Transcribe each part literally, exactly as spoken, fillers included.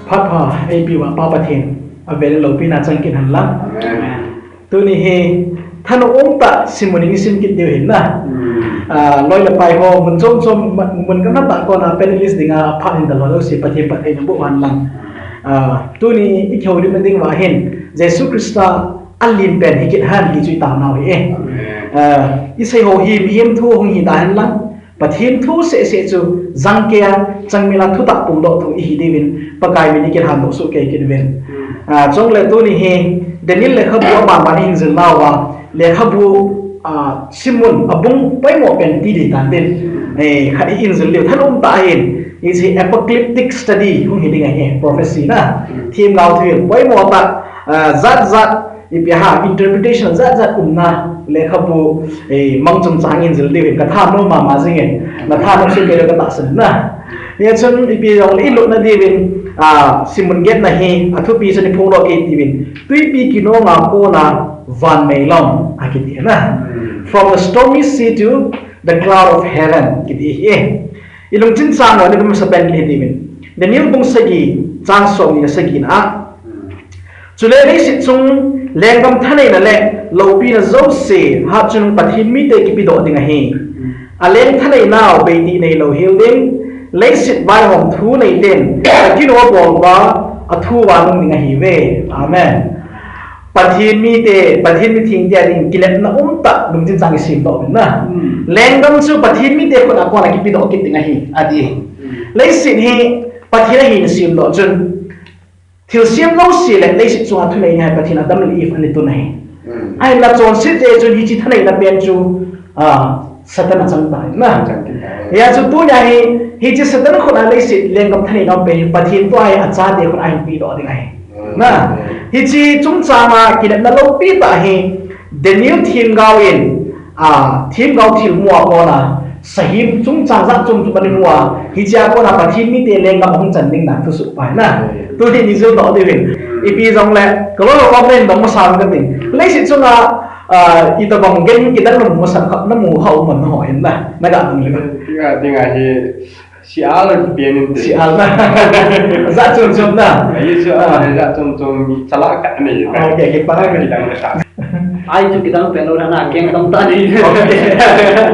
Phat pha, eipeuva Pa Pathen, avel loupina chang kit hen lang. Amen. Tuni hi, thanom umtah simmun isim kit diu hin na. Hmm. Ah, loi le pai ho, mun chom chom, mun gamla tah kona panelist dinga phat hin dalha lou si Pathen phattheina boh hen lang. Ah, tuni i kihoulimna ding uva hin, Jesu Christa alim pen hi kit hen ti chu i taonau hi e. Amen. Ah, i sei ho hi mihem thu hung hi ta hen lang. Pathen thu seh seh chu jangkeiya, changmila thutah phongdoh thu ihi diuvin, Pakai min i kilhan doh soh kei kit uvin. Hmm. Ah, chule tuni hi, Daniel lekhabu aban ban i hin jil nauva, lekhabu, ah, simmun abung poimo pen ti ding tan tin. Eh, khat i hin jil diu thanom tah ahin, hiche apocalyptic study hung hi ding ahi, prophecy na. Hmm. Themgao thu poimo tah, ah, jat jat, ipi ham, interpretation jat jat umna, lekhabu, eh, mang chungchang i hin jil diuvin, ka thanom mama jingin, na thanom soh kei diu ka tahsan na. Hia chun ipi jong le i lutna diuvin, ah, simmun getna hi, athupi chun i phongdoh kei diuvin, Twipi Kinonga Kona Van Meilom, akiti na. Hmm. From the stormy sea to the cloud of heaven, kiti hi. I lungchin chang uva, ni kum sa pen kiti diuvin. Daniel bung sagi, chang somni le sagina a. Hmm. Chule leiset chung lenggam thaneina le loupina jouse hatchungnung Pathen mite kipedoh ding ahi. Aleng thaneinau beitih neilou hel ding, leiset vaihom thu neiten, akinu abol uva, athu uva nung ding ahiuve. Amen. Pathen mite, Pathen mithengte ading kinepna umtah lungchin chang i simdoh uvin na. Hmm. Lenggam chu Pathen mite khut a kona kipedoh kit ding ahi, ati. Hmm. Leiset hi Pathen ahin simdoh chun. Thilsem jouse le leiset chunga thunei hi Pathen Adam le Eve ana tun ahi. Hmm. Ahinla chonset jeh chun hiche thaneina pen chu, ah, Satan achang tai na. Achang tai. Hia chu tunia hi, hiche Satan khut a leiset lenggam thaneina um pen hi Pathen tua hi achate khut a ahin pedoh ding ahi. Hmm. Na, hiche chungchanga kinepna loupi tah hi Daniel themgao in, ah, themgao thilmu a kona, sahem chungchang jat chom chom ana mu a, hichea kona Pathen mite lenggam ahung chan ding na thusoh pai na. Tuni i jil doh diuvin. Ipi jongle, ka loi ho comment dong masa ka ting. Leiset chunga, ah, itobang gen kidang namu masa kha, namu hao man ho hin na. Na ga dong le. Dinga, dinga hi, Sial a kipian in te. Sial na. Jat chom chom na. Ahi chu, ah, jat chom chom mi chala ka ni. Okay, kipa ka ni. Kidang ka. Ai chu kidang pen lou na, keng dang ta ni. Okay.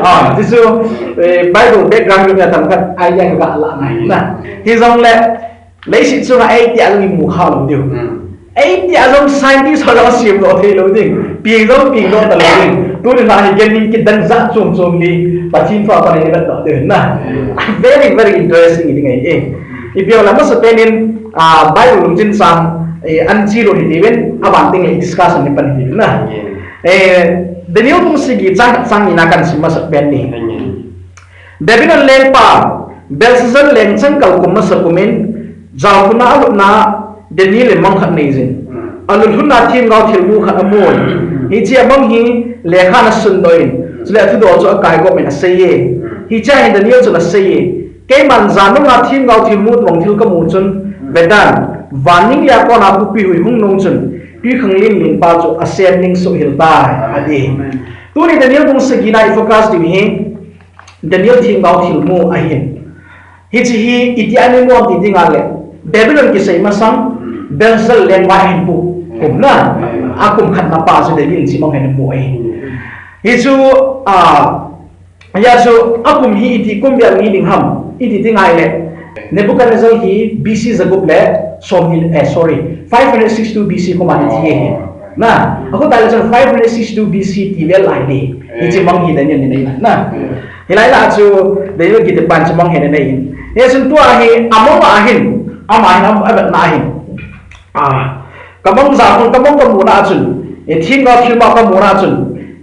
Ah, ti chu, eh, Bible background ka tam khat, idea ka la na. Na. Hijongle, leiset chunga eighty a lung i mu kha lou diu. Hmm. Eighty a jong scientist ho jong asemdoh thei lou ding. Pi jong pi doh talou ding. Tuni la hi gen ding kidang jat chom chom hi Pathen thu a pat in i vetdoh diu na. Hmm. Very, very interesting ding ahi e. Ipi jong le amasapen in, ah, Bible lungchin chang, eh, ana che lut hite uvin, aban teng le discussion i pan hite uvin na. Hmm. Eh, Daniel bung sagi chang, chang ni na kahin sim masapen ni. Hmm. Babylon lengpa Belshazzar lengchang kal kum masa kum in, jaokhuna alutna Daniel in mang khat anei jin. Hmm. Alut lhunna themgao thilmu khat amun. Hmm. Hiche amang hi lekhan asundoh in. Hmm. Chule athudoh chu akai gop in asei e. Hmm. Hichea hin Daniel chun asei e. Keiman jan nunga themgao thilmu tobang thil kamu chun, hmm, vetan, vanning a kona khopi hui hung nung chun, twikhanglen lenpa chu asem ning soh hel tai, ati. Amen. Tuni Daniel bung sagina i focus diu hi, Daniel themgao thilmu ahin. Hiche hi itia ana mu am ti ding a le, Babylon kisei masang, Belshazzar lengpa ahin pu kum na, akum khatna pa chu Daniel in chimang ahin pu ahi. Hichu, ah, hia chu akum hi iti kum bep ni ding ham, iti ding a le, Nebuchadnezzar hi B C jagup le somni, eh, sorry, five hundred sixty-two B C kum a thi ahi. Na, akhu ta le chun five hundred sixty-two B C ti vel lai ni. Hiche mang hi Daniel in anei na. Hilai la chu Daniel kiti pan chu mang hi anei in. Hichun tua hi amang ahin, ama hin am, avetna ahin. Ah, kamang ja khun, kamang kamu na chun, eh, themgao thilmu kamu na chun,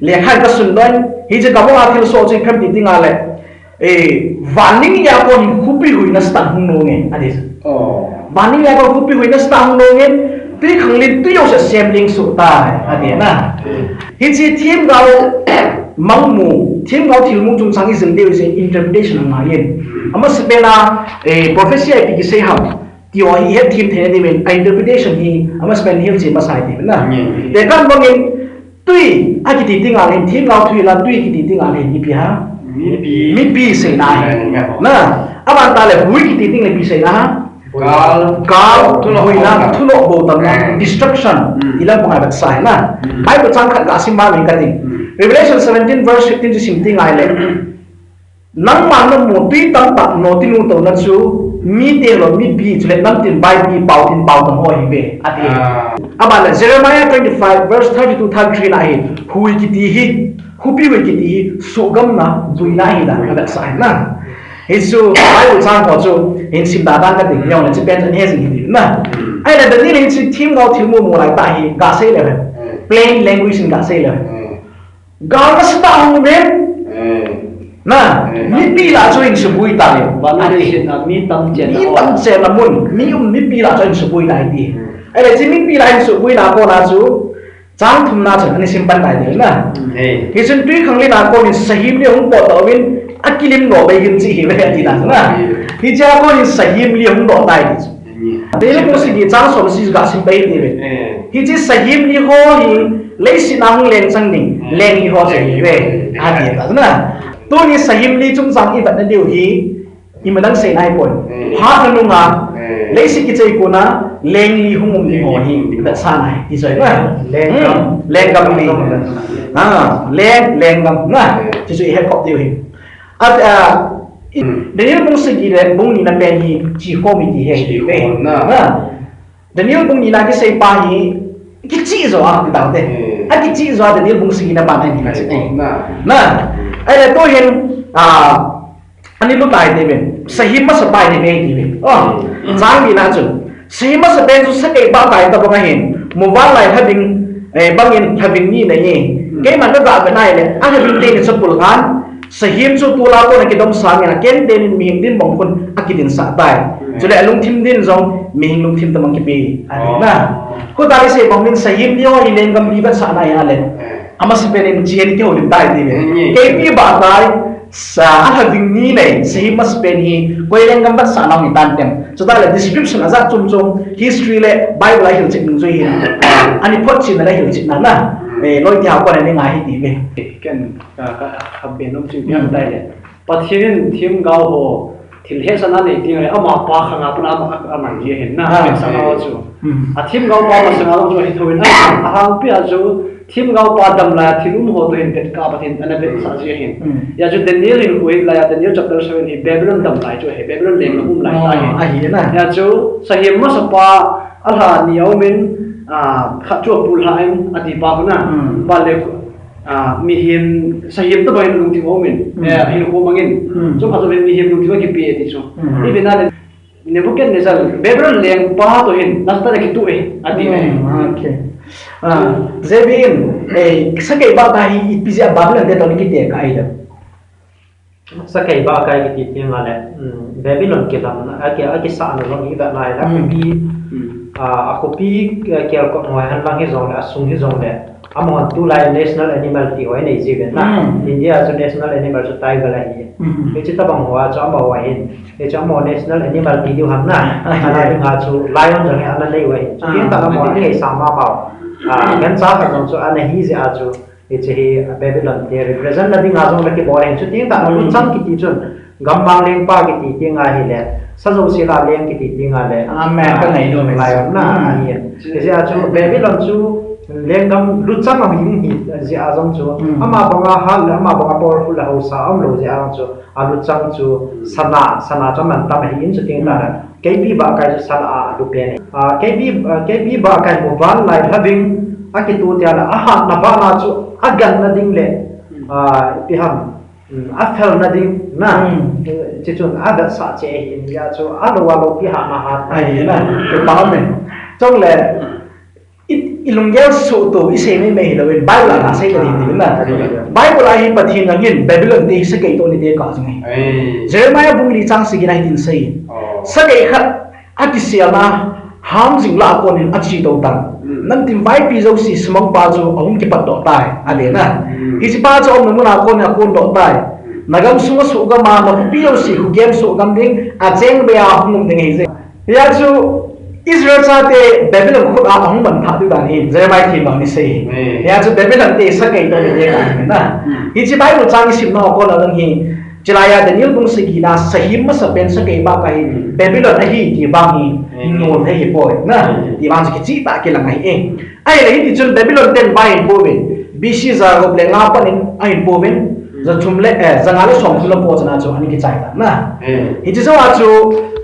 lekhan kasundoh in, hiche kamang a thilsoh chu ipi ham ti ding a le, eh, vanning a kon khopi hui nasatah in hung nung e, ati. Oh. Vanning a kon khopi hui nasatah in hung nung e, twikhanglen twi jouse asem ning soh tai, ati na. Hmm. Hiche themgao mang mu, themgao thilmu chungchang i jil diu hiche interpretation angai in. Hmm. Amasapen a, eh, prophecy a ipi kisei ham. Ti ho hi het them theina diuvin, a interpretation hi, amasapen hilchet masa hi ti na. Nge, nge. Tekah bangin, twi, akiti ding a le hin, themgao thil a twi kiti ding a le hin, ipi ham? Mipi. Mipi seina hi. Nge, nge. Na, aban ta le hui kiti ding le ipi seina ham? Gal. Gal, thulou boina, thulou bou tamna, destruction, ilam pang a vetsah na. Bible chang khat gasim ma min kati. Revelation seventeen verse fifteen chu sim teng ahile. Nangma namu tui tamtah notinu touna chu, mite lou, mipi chule namtin vaipi, paotin pao tam ho ahiuve, ati. Aban le Jeremiah twenty-five verse thirty-two, thirty-three na hi, hui kiti hi, hupi hui kiti hi, suhgamna, buina ahi dan, avetsah na. Hichu, Bible chang ho chu, hin sim dan dan kati, jong le, chi pen chu, hin sim kiti na. Ahile, Daniel hin chu, themgao thil mumu lai tah hi, gasei le. Plain language in gasei le. Gal nasatah hung uve. Na, mipi lah chu hin subui ta le. Vana le sin a mi tam chen na mun, mi um mipi lah chu hin subui ta ati. Ahile, chi mipi lah hin subui na kona chu, chang thumna chun, ana sim pan tai na. Hichun twikhanglen a konin sahem li hung potdoh uvin, akilim lou bei hin chi hi ve ati na. Hichea konin sahem li hung doh tai. Daniel bung sagi chang som le sagi gasim pai ti ve. Hiche sahem li ho hi leiset a hung leng chang ding, leng li ho chu ahiuve, ati ta na. Tuni sahem li chungchang ivet na diu hi, imadang sei nai pon. Phat nanunga, leiset kichai kona, leng li hung um ding ho hi, vetsah nai, ti chu ahi na. Lenggam. Lenggam li. Ah, leng, lenggam na. Ti chu ihet khop diu hi. At, ah, Daniel bung sagi le bung nina pen hi, chi khom iti he. Chi khom na. Daniel bung nina kisei pa hi, kichih jo a, ti tau te. Akichih jo a Daniel bung sagi na ban ahi na. Na. Ahile tu hin, ah, ani lu tai te ve. Sahem masa pai te ve ti ve. Oh, chang nina chu. Sahem masa pen chu sakei ba kai tabang ahin. Muvanlai lha ding, eh, bangin lhaving ni na hi. Keiman na ga ve nai le, alhaving te ni chapul khan. Sahem chu tol a kona kidom sangin akeng tenin mihem dinmun khun akidinsah tai. Chule alungthim din jong mihem lungthim tabang kipe ahi na. Khuta isei bangin sahem li ho hi lenggam li vetsahna ahi le. Amasapen in chi hi kihoulim tai ti ve. Keipi ba tai sa alhaving ni nei sahem masapen hi koi lenggam vetsahna hi tan tem. Chuta le description ajat chom chom history le Bible a hilchet nung chu hi. Ani photchetna le hilchetna na. Eh, loi ti ha kona ni ngai hi ti ve. Ken Ka, ka, ka be nom chu ipi ham tai le. Pathen in themgao ho thil hetsahna nei teng le, amapa khang a pat a, a, aman ji ahin na, hetsahna ho chu. A themgao pa masang a jong chu ahi thou in, a, ahangpi a chu, themgao pa dam lai a thil um ho toh hin vet kah a Pathen in ana vetsah ji ahin. Hia chu Daniel hin khu hin lai a, Daniel chapter seven hi Babylon dam lai chu ahi, Babylon lenggam um lai ta ahi. Hia chu, sahem masa pa, alha ni a um in, a, khat chu apul lha in, ati pa khu na, ba le, Ah, mihem, sahem tabang in lungthim a um in, eh, hin khu mangin. Chu phat chu mihem lungthim a kipe ti chu. Ipi na le, Nebuchadnezzar, Babylon lengpa toh hin, nasatah a kituh e, ati ne. Okay. Ah, J B in, eh, sakei ba kai hi, ipi jeh a Babylon te toh ni kite kai da. Sakei ba kai kiti teng le, um, Babylon kidamna, aki, akisahna jong hi vet nai le, akhopi, ah, akhopi, eh, kelkot ho hen lang hi jong le, asung hi jong le, amahon tulai national animal ti ho anei ji uvin na. India chu national animal chu tiger ahi. Hiche tabang ho a chu amaho hin. Hichu amaho national animal ti diu ham na. Ana dinga chu lion jong hi ana nei u ahi. Chu teng tah amaho ana heisah mama u. Ah, gancha khat jong chu ana hi jeh a chu. Hiche hi Babylon te represent na dinga jong le kibol ahin, chu teng tah na lutchang kiti chun, gammang lengpa kiti teng ahile, sa jouse lah a leng kiti teng ahile, amen, ka ngai nom e. Lai na ahi. Hiche a chu Babylon chu lenggam lutchang ahi jeh a jong chu, ama banga hat le ama banga powerful le haosa aum lou jeh a jong chu, alutchang chu sana, sana chu aman tam ahin chu teng tah na. Keipi ba kai chu sana a alu pen. Ah, keipi, ah, keipi ba kai muvanlai lhaving akituh tia le, ahatna vang a chu aganna ding le, ah, ipi ham, um, afelna ding na. Eh, chuchun avetsah cheh ahi, India chu alou alou pi hatna hat. Ahi na, kipa me. Chule, I, ilunggel suhto, isei mei mei hilou in, Bible a gasei ta ding ding na. Bible a hi Pathen in Babylon te hi sakei toh ni te kah jing ahi. Jeremiah bung li chang sagi na hitin asei. Sakei khat akiselna ham jing lah a konin achetou tan. Namtin vaipi jouse sumang pa chu ahung kipat doh tai, ati na. Hiche pa chu aumna mun a konin akon doh tai. Nagam sunga suhgam a, nakhopi jouse hugam suhgam ding, acheng bei a hung um ding ahi je. Hia chu Israel chate Babylon khut a ahung man thah diu dan hi Jeremiah themgao in asei. Hia chu Babylon te sakei toh ni te kah ahi na. Hiche Bible chang isim nau a kon a lang hi, Chulaiya Daniel bung sagi na sahim masapen sakei bahkai hi Babylon ahi ti vang hi, hmm, nol thei hi poi. Na, hmm, ti vang chu kicheh tah kilang ahi e. Ahile hiti chun Babylon ten vang ahin pouvin, B C ja gup le nga panin ahin pouvin, hmm, ja thum le, eh, ja nga le som thum le ko chana chu ana kichai tan na. Hmm. Hiche jou a chu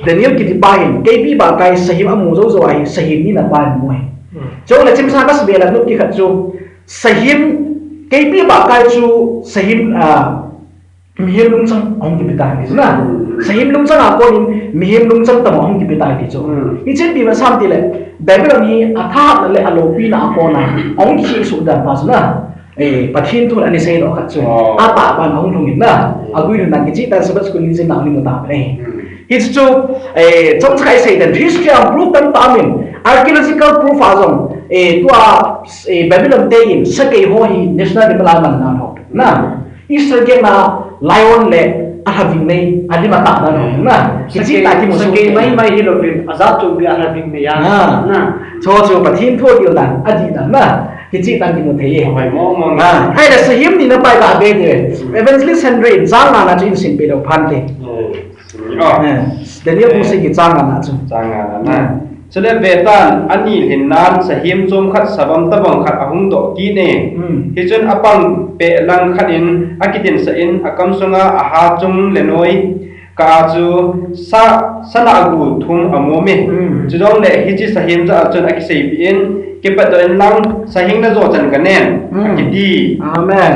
Daniel kiti pa hin, keipi bahkai sahim amu jou jou ahi, sahim nina pa ahin mu ahi. Hmm. Chule chimsa kasei be la nu kikhat chu, sahim, keipi bahkai chu sahim, ah, mihem lungchang ahung kipe tai ti chu na. Hmm. Sahim lungchang a konin mihem lungchang tobang ahung kipe tai ti chu. Hmm. Hiche ipi vetsah ham tile, Babylon hi athahatna le alopina a kona ahung kikhehsuh dan pa chu na. Eh, Pathen thun ana seidoh khat chu. Oh. Atahbeh in ahung lhung in na. Hmm. Agui lhun dan kicheh tah in Sabbath school ni jin na ni mu ta le. Hmm. Hichu chu, eh, chomcha khat isei den, history a proof tamtah aumin, archaeological proof a jong, eh, tua, eh, Babylon te in sakei ho hi National Animal a man nau ho. Na, Easter gate na lion le alhaving nei, alim atah dan ho. Na, kicheh tah kimu chu. Sakei maimai hilouvin, ajat chom beh alhaving nei a. Na. Na. Chu chu Pathen thu dil dan, adih dan na. Kicheh tah kimu thei e. Hoi, mo, mo, mo. Na, ahile sahim nina pa iga be te. Evangelist Henry in chang nga na chu ihin simpi leu phante. Hmm. Ah. Eh, Daniel bung sagi chang nga na chu. Chang nga na na. Hmm. Chule vetan, ani lhin nan sahim chom khat, sabam tobang khat ahung doh kit e. Hmm. Hichun apang peh lang khat in, akitinsah in, akam sunga ahat chung le noi kah a chu sa, sana agu thum amu e. Hmm. Chujongle hiche sahim jah a chun akiseipeh in, kipatdoh in lang, sahing najo chan kanen, hmm, akiti. Amen.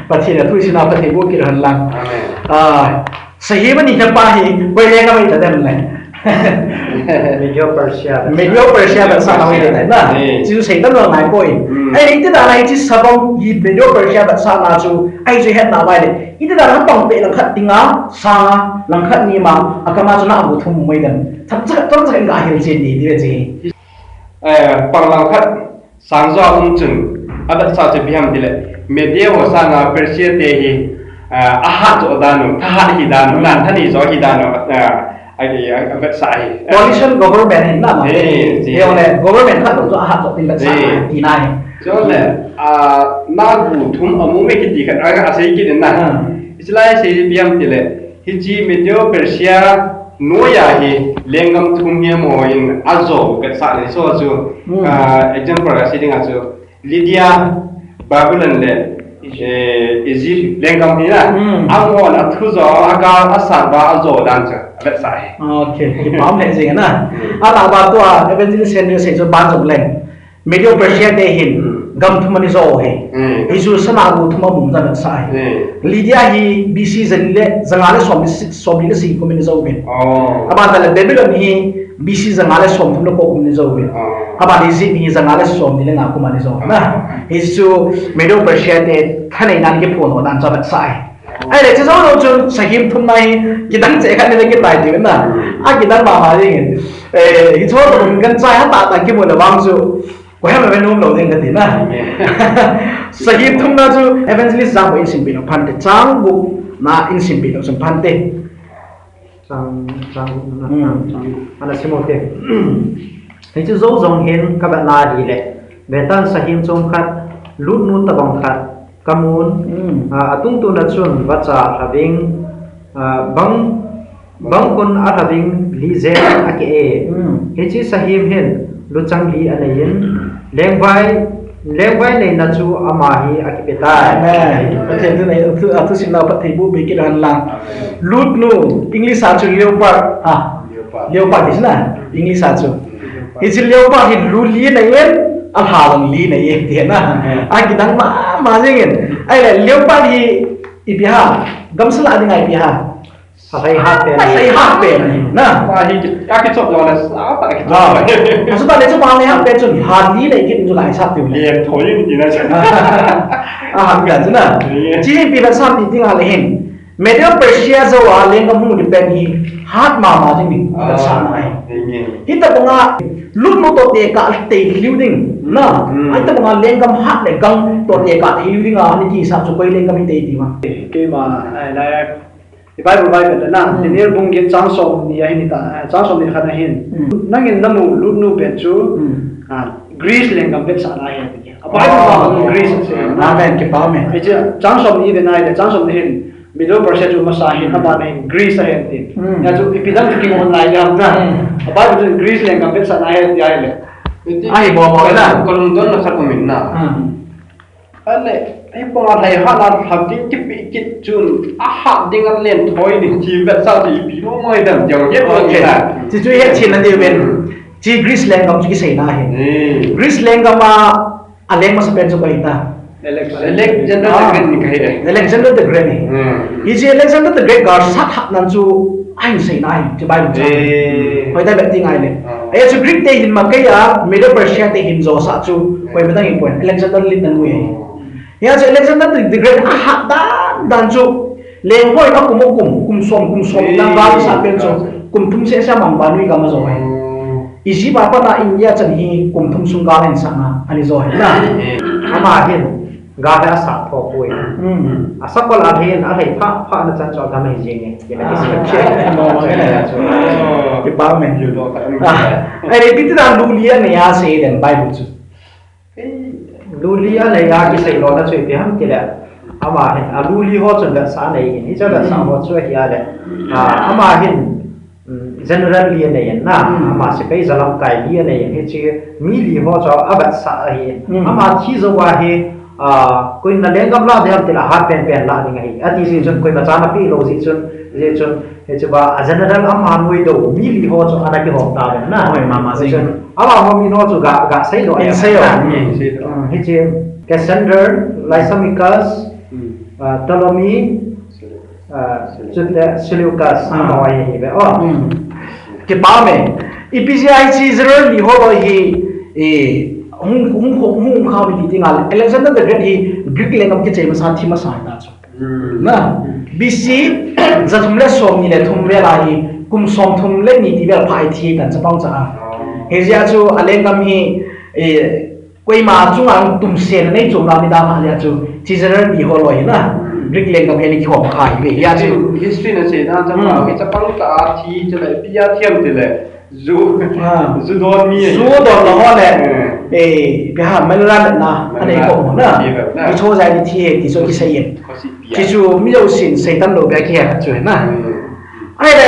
Pathen a thu isei na Pathen bu kit hen lang. Amen. Ah, sahim anina pa hi, koi lenggam ahi ta dem le. Medo Persia. Medo Persia vetsahna ahi le na. Eh. Chu sei tam lou ngai poi. Hmm. Ahile iti dan a hiche sabam hi Medo Persia vetsahna chu, ahi chu ihet nauva le. Iti dan a apang peh lang khat dinga, sanga, lang khat ni ma, akam a chu na agu thum mu dem. Chomcha, chomcha khat in ga hilchen ni, ti ve che. Eh, pang lang khat, sang jo a um chun, avetsah chu ipi ham tile, Media ho sanga Persia te hi, ah, ahat jo dan u, thahat hi dan u, hmm, na, thanei jo hi dan u, ah, a, a, avetsah ahi. Coalition government hi na ma. Eh, ti. Hijong le, government khat jo ahat jo tin vetsah, eh, ahi, tina ahi. Chule, ah, na agu thum amu e kiti khat, a, asei kit in na. Hmm. Hiche lai sei ipi ham tile, hiche Medo Persia noiya hi lenggam thum hi amaho in ajo vetsahna chu chu, hmm, ah, example a sei ding a chu Lydia, Babylon le, eh, Egypt lenggam hi na. Hmm. Amahon athu jo, agal asat uva ajo dan chu avetsah ahi. Okay, kipa um lheh jeng na. Hmm. Atah uva tua Evangelist Henry sei chu ban jong leng. Medo Persia te hin, hmm, gam thum ana jo u ahi. Hmm. Hichu sana agu thum amu jeh a avetsah ahi. Hmm. Lydia hi B C ja ni le, ja nga le som ni, som ni le sagi kum ana jo uvin. Oh. Aban tah le Babylon hi B C ja nga le som thum le ko kum ana jo uvin. Oh. Aban Egypt hi ja nga le som ni le nga kum ana jo u na. Oh. Hichu Medo Persia te thanei nan kiphong dan chu avetsah ahi. Ahile, chu jou lou chun, sahim thumna hi, kidang cheh khat ni le kitai ti na. Akidang mama jeng in. Eh, hichu tobang gancha hatah tah kimu le vang chu, koi ham aven nom lou ding kati na. Sahim thumna chu, Evangelist Jangpa in simpeh leu phante, chang gup na in simpeh leu chun phante. Chang, chang, na, hmm, chang, chang, ana sim u te. Hichu jou jong hin kavet na ahile, vetan sahim chom khat, lutnu tobang khat kamun, hmm, ah, atungtun a chun vacha lhaving, ah, bang, bang khun alhaving li jen akeh e. Hmm. Hiche sahim hin luchang li anei in, lengvai, lengvai neina chu ama hi akipe tai. Amen. Pathen thu nei, thu, ah, thusim nau phatthei boh be kit hen lang. Amen. Lutnu, English a chu leopard, ah, leopard. Leopard ti chu na, English a chu. Leopard. Hiche leopard hi lu li nei in, alha jong li nei e ti na. Amen. Akidang mama jeng in. Ahile leopard hi ipi ham, gamsa lah dinga ipi ham. Alhai hat pen. Alhai hat pen. Na. Pa hi ki, akichop jong le, sa ta kichop. Ah. Asuba le chu pa alhai hat pen chun, hat li le kit chu lai sa tiu le. Leng thoi in ti na chu. Ah, hat pen chu na. Yeah. Chu ipi vetsah ham ti ding ahile hin. Medo Persia jou a lenggam hung ding pen hi hat mama ding in, ah, vetsahna ahi. Amen. Hitobanga lutnu toh tekah tei liu ding. Na. Hmm. Hitobanga lenggam hat le gang toh tekah tei liu ding a, ani kisah chu koi lenggam hi tei ti ma. Keima, ai, lai, I Bible, Bible le na, hmm, Daniel bung get chang som ni ahin ita, eh, chang som ni khat ahin. Hmm. Nangin namu lutnu pen chu, hmm, ah, Greece lenggam vetsahna ahi. A Bible, oh, ma Greece ase. Amen, kipa me. Hiche, chang som ni pen ahile, chang som ni hin. Medo Persia chu masa ahin, amani Greece ahin tin. Hmm. Hijeh chun ipi dang chu kingai nai ham na. Hmm. A Bible chu Greece lenggam vetsahna ahi ti ahile. Ahi mo mo na. Kalungdon na khat um in na. Hmm. Ale, hipong a lei hat a lhagin kipe kit chun, ahat ding a len thoi ding ti vetsah chu ipi mo mo dam jong he mo. Okay. Chuchu hetchet na diu ven. Hmm. Chu Greece lenggam chu kiseina ahi. Hmm. Greece lenggam a aleng masapen chu koi ta. Alexander. Alexander the Great ni kahi e. Alexander the Great ni. Hmm. Hichu Alexander the Great galsat hatnan chu ahin seina ahi, chu Bible chu. Eh. Hoitah bep ti ngai le. Ah. Hichu Greek te hin makei a, Medo Persia te hin josah chu, hoitah bep ti ngai poi. Alexander litna nu ahi. Oh. Hichu Alexander the Great ahat dan dan chu, leng hoi a kum kum, kum som, kum som, eh, dan gal sa pen chu, kum thum seh seh mang vannoi gam a jo ahi. Oh. Egypt a pat a India chan hi kum thum sung gal ahin sahna, ani jo ahi na. Eh. Ama hin gal asah tho poi. Hmm. Asakol a hin alei pha pha na chan chu agam ahi jing e. Kipah me. Ah, ai, repeat dan lu li anei a sei den Bible chu. Lu li anei a kisei lona chu ipi ham tile. Ama hin, a lu li ho chun vetsah anei in, hichu vetsah ho chu ahi a le. Ah, ama hin, mm, general li anei in na, mm, ama sepai jalamkai li anei in, hichu mi li ho chu avetsah ahi. Mm. Ama thi jou a hi, ah, koin na lenggam la ding ham tile ahat penpen la ding ahi. Ati jeh chun koima chan ape lou jeh chun, jeh chun, hichu ba, a general ama ngoi dou, mi li ho chu ana kihom ta ven na. Hoi mama jing. Hichun, ama ho min ho chu ga, ga sei lou. Min sei lou. Hmm. Hmm, hichu, Cassander, Lysimachus, hmm, ah, Ptolemy, ah, chule Seleucus, hmm, ama ho ahi ve. Oh. Hmm. Kipah me. Ipi jeh a hichu general mi ho loi hi, eh, hung, hung, hung, hung kha mi ti ngal. Alexander the Great hi Greek lenggam kichai masa thi masa ta chu. Hmm. Na, B C, jathum le somni le thum vel a hi, kum somthum le ni ti vel pha ahi thi tan chapang cha a. Oh. Hijeh a chu alenggam hi, eh, koima chunga tumsena nei chom na mi dan a jeh a chu, chu general mi ho loi hi na. Hmm. Greek lenggam hi ni kihom kha ahi ve. Hijeh a chu. History, history na sei dan chapang, hmm, hi chapang cha a thi, chule ipi a thi ham tile. Ju, ah, ju don mi. Ju don lou ho le. Hmm. Eh, ipi ham, Malaria na, Malaria, anei ko na. Fever na. Ipi cho jai ni thi e, ti chu kisei in. Khosi pia. Ti chu mi jousen, Satan lou bia kihe chu na. Hmm. Ahile,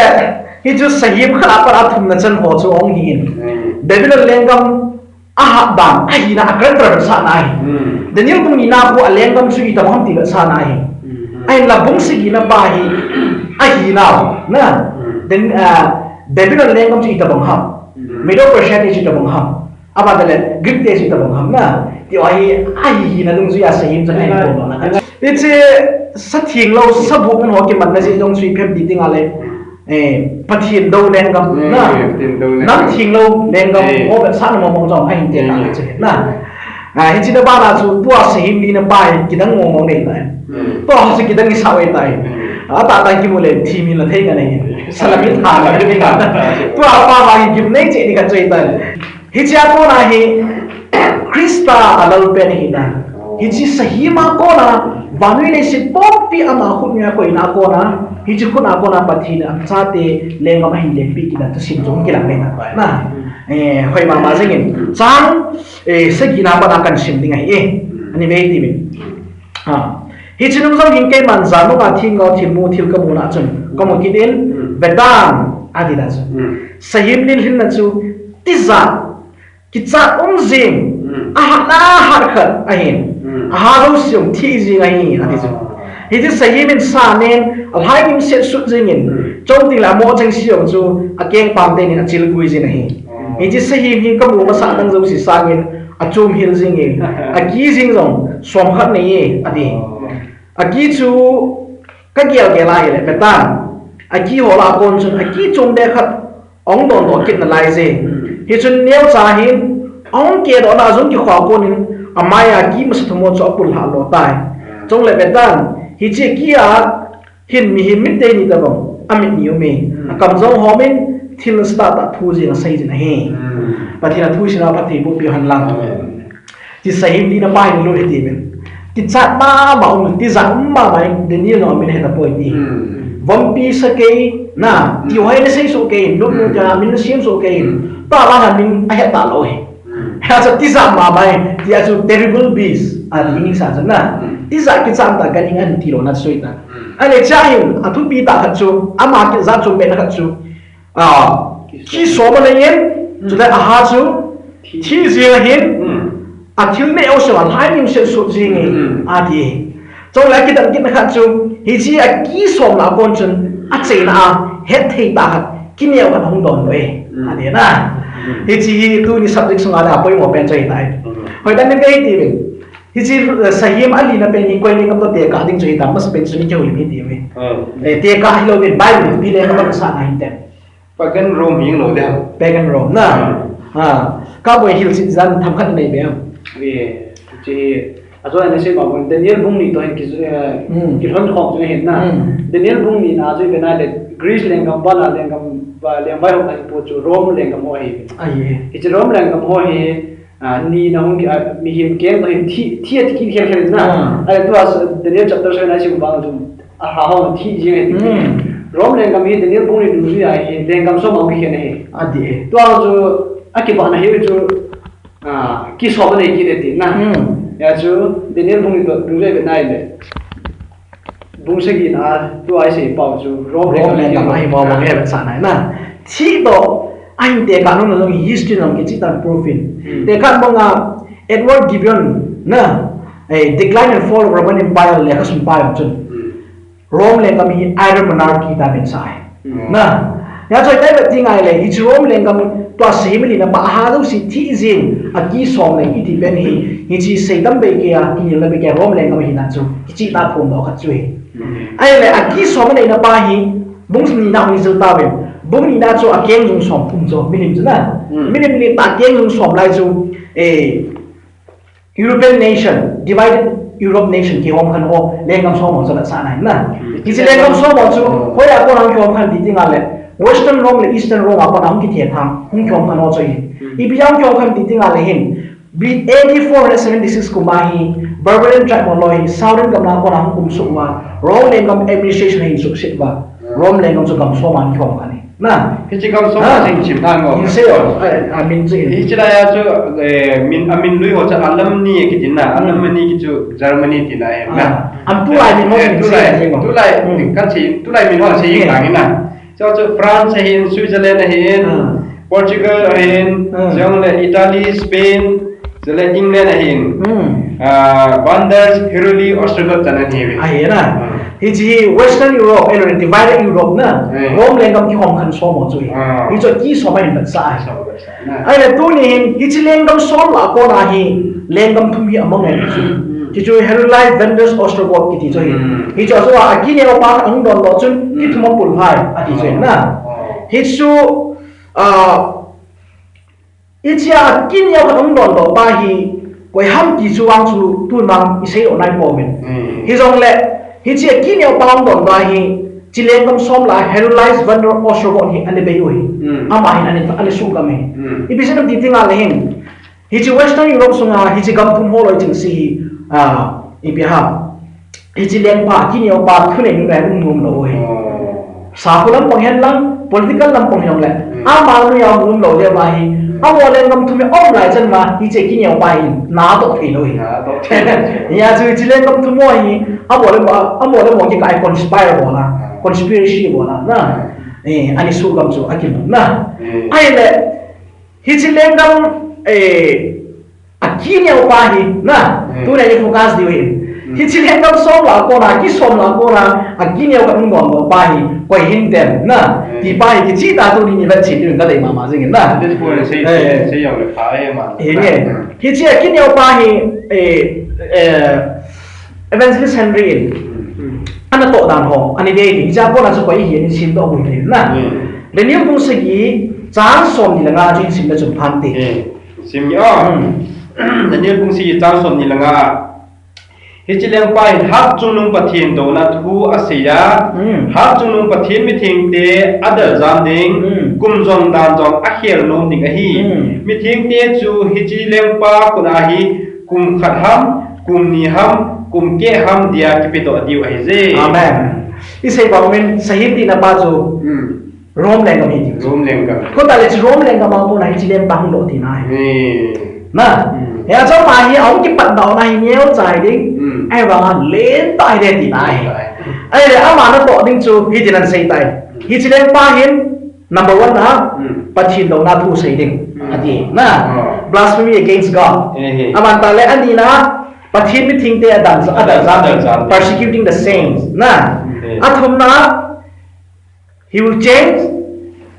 hichu sahem khat a pat a thumna chan ho chu ahung hi in. Hmm. Babylon lenggam ahat dan, ahina, a character vetsahna ahi. Hmm. Daniel bung nina khu a lenggam chu itobang ham ti vetsahna ahi. Hmm. Ahinla bung sagi na pa hi, ahina, na. Hmm. Then, ah, Babylon lenggam chu itobang ham. Hmm. Medo Persia te chu itobang ham. Aban le Greek te chu itobang ham na. Ti ahi, ahina dungjuia sahem chu ahi. Hmm. Bol na. Hichu satheng lou, sabou mun ho kimanna jeh jong chu ipi ham ti ding a le. Eh, Pathen dou lenggam, hmm, na. Pathen dou lenggam. Nam theng lou lenggam, eh, ho vetsahna mong mong jong ahin ti, eh, na chu na. Ah, hiche na bana chu tua sahem lina pa hi kidang mong mong nei tai. Hmm. Tua ho chu kidang isah u ahitai. Hmm. Atah tah kimu le thi mi la thei ngai nei. Salami tha la thei ngai. Tua pa pa hi gim nei cheh ni ka choi tai. Hichea kona hi Christa a Lalpen ahina. Hiche sahem a kona, vannoi leiset pumpi ama khutnoiya koina kona, hiche khutna kona Pathen in achate lenggam ahin lenpi kit na thusim jong kilang lei na. Eh, hoi mama jingin. Chang, eh, sagina pat a kahin sim ding ahi e. Ani vei ti min. Ha. Hiche nung jong hin keiman jan nunga themgao themmu thil kamu na chun. Kamu kit in, vetan, ati na chun. Sahem lilhin na chu, tijat, kichat um jing, hmm, ahat na hat khat ahin. Hmm. Ahat lou sung thi jing ahi, ati chu. Ah. Hiche sahem in sa nen, alhai kim set sut jingin, hmm, chom ding le amo cheng siong chu, akeng pang tenin achil gui jin ahi. Ah. Hiche sahem hi kamu masa dang jouse sangin, achom hil jingin, aki jing jong, som khat nei e, ati. Ah. Aki chu, kagel gel a hile, vetan. Aki ho lah a kon chun, aki chom be khat, Ahung dondoh kit nalai je. Hmm. Hichun neocha hin, ahung kedohna a jong kikhua konin, amai a ki masa thum ho chu apul lhah lo tai. Hmm. Chule vetan, hiche ki a hin mihem mit teni tabang, amit ni um e. Hmm. Akam jong hom in, thil start a thu jing asei jin ahi. Hmm. Pathen a thu sina phatthei boh peh hen lang. Amen. Hiche sahem lina pa hin lut hiti min. Kichat mama um, tijat um mama in, Daniel in amin ahe tapoi ti. Hmm. Vompi sa kei, na, hmm, ti ho hi nasei soh kei, lut, hmm, tia min nasem soh kei. Hmm. Tua vang a min ahe talou hi. Hmm. Hiche tijat mama in, tia chu terrible beast, a English a chu na. Hmm. Ijat kichat ta kaning ahin ti lona chu ahitai. Ahile chua hin athupi tah khat chu, ama kijat chu, bena khat chu, a, kisom anei in, chule aha chu thi jeng ahin, athil neo sel a lhai neo sel sut jeng e, ati. Chule kidang kit na khat chu, hiche akisomna a kon chun, acheina a hetthei tah khat, kineo khat ahung dondoh e, ati na. Hiche hi tuni subject sunga le apoimo pen chu ahitai. Hoitah in nei ve hite uvin. Hiche, eh, sahem alina pen hi koi lenggam toh tekah ding chu hitam, amasapen chu nei kihoulim hite uvin. Eh, tekah hilouvin Bible pi lenggam toh kisahna hinte. Pagan Rome hi lou ding. Pagan Rome na. Cowboy hilchet jan themkhat nei be am? Hiche, ajo ana sei ma bang Daniel bung ni toh hin ki, eh, kilhon khom chu ahin na. Daniel bung nina chu ipi na le Greece lenggam, vana lenggam, va lengvaihopna ipo chu Rome lenggam ho ahi. Hiche Rome lenggam ho hi, a, nina hung ki, a, mihem keng toh hin thi, thi ati kit khel khel na. Ahile tua Daniel chapter seven a isim vang chu, aha ho thi jeng e ti. Rome lenggam hi Daniel bung ni dungjui a hi lenggam som a kikhen ahi. Tua chu akipana hi chu, a, kisom anei kit e tina. Hijeh chun Daniel bung ni toh dungjui a ipi na ahile. Bung sagi na, tua isei pau chu Rome lenggam ahi mo bang e vetsahna na. Thi toh ahin tekah nom na jong history jong kicheh tah in proof in. Tekah banga Edward Gibbon na, eh, Decline and Fall of Roman Empire lekhasun pa jong chun, Rome lenggam hi Iron Monarchy tia min asah e. Na, hijeh chun ivet ding ahile, hiche Rome lenggam tua sahem alina pa a ha jouse thi jeng, akisomna iti pen hi, hiche seidam beikei a, kinelna beikei a Rome lenggam hina chu kicheh tah a phondoh khat chu ahi. Ahile akisom aneina pa hi, bung nina hung jil tauvin, bung nina chu akeng jung som um chu, milim chu na. Milim nitah keng jung som lai chu, eh, European nation, divided Europe nation kihom khen ho, lenggam som ho chu avetsahna ahi na. Hiche lenggam som ho chu, hoiya kona hung kihom khen ti ding ahile, Western Rome le Eastern Rome a kona hung kithethang, hung kihom khen ho chu ahi. Ipi a hung kihom khen ti ding ahile hin, B-, A D four hundred seventy-six kum a hi, Barbarian tribe ho loi hi, Southern gam a kona hung kumsuh uva, Rome lenggam administration ahin suhset uva, Rome lenggam chu gam som a hung kihom khen ahi. Na. Hiche gam som a hin sim thang o. Hin sei o, a, amin chu hin. Hiche laiya chu, eh, min, amin lui ho chu Alemanni kiti na, Alemanni kiti chu Germany tina ahi na. Am tulai min ho hin sei o. Tulai, tulai, kan sei, tulai min ho sei jing tang na. Chu chu France ahin, Switzerland ahin, Portugal ahin, chule Italy, Spain, chule England ahin. Ah, Flanders, Heruli, Ostrogoth chan ahi ve. Ahi na. Hiche hi Western Europe, eh, divided Europe na. Rome lenggam kihom khen som ho chu ahi. Hichu kisom a hin vetsah ahi. Ahile tuni hin, hiche lenggam som lah a kona hi, lenggam thum hi amang e. Hichu Heruli, Vandals, Ostrogoth kiti chu ahi. Hichu ajo a akineo pa ahung dondoh chun, kithum apul hai, ati chu ahi na. Hichu, ah, Hiche a kineo khat hung dondoh pa hi, koi ham ti chu vang chu tun vang isei lou nai pouvin. Hijongle, hiche a kineo pa hung dondoh hi, hiche lenggam som lah a Heruli, Vandals, Ostrogoth hi ana bei u ahi. Ama hin ana, ana suhgam e. Ipi jeh ham ti ding ahile hin, hiche Western Europe sunga, hiche gam thum ho loi chengse hi, ah, ipi ham. Hiche lengpa, kineo pa, thunei nunei hung nom lou ahi. Sakhu lampang hen lang, political lampang hen lang le. Ama noiya hung nom lou le ama hi. Amaho lenggam thum hi aum lai chan ma, hiche kineo pa hi, natoh thei lou ahi. Hijeh chun hiche lenggam thum ho hi, amaho le amaho, amaho le amaho kikah a conspire bol a, conspiracy bol a, na. Eh, ana suhgam chu akimu na. Ahile, hiche lenggam, eh, akineo pa hi, na, tuni a i focus diu hin. Hiche lenggam som lah a kona, kisom lah a kona, akineo khat hung dondoh pa hi, koi hintem, na, ti pa hi, kicheh tah a tuni i vet cheh diu hin kadei mama jing in, na. This point sei, sei, sei jong le pha e ma. Hiche akineo pa hi, eh, eh, Evangelist Henry in, ana toh dan ho, ana ve hi, hiche a kona chu koi hi, ana simdoh u hi, na. Daniel bung sagi, chang somni le nga chu i sim le chun pha inte. Sim nge o. Daniel bung sagi chang somni le nga. Hiche lengpa hin Hatchungnung Pathen douna thu asei a. Hatchungnung Pathen mithengte adel jam ding, kum jong dan jong akhel nom ding ahi. Mithengte chu hiche lengpa khut a hi kum khat ham, kum ni ham, kum keh ham dia kipedoh diu ahije. Amen. I sei bang min, sahem tina pa chu. Rome lenggam hi ti. Rome lenggam. Koi tah le chu Rome lenggam a kona hiche lengpa hung doh tina ahi. Na. Hijeh chun ama hi ahung kipatdoh na hi neocha ding. Ahivanga lentah hite tina ahi. Ahile ama natoh ding chu hitin asei tai. Hiche lengpa hin number one a, Hmm. Pathen douna thu sei ding. Hmm. Ati na. Oh. Blasphemy against God. Eh, eh. Aban tah le anina, Pathen mithengte adal, adal jam. Adal jam. Persecuting the saints. Na. Eh. Athumna, he will change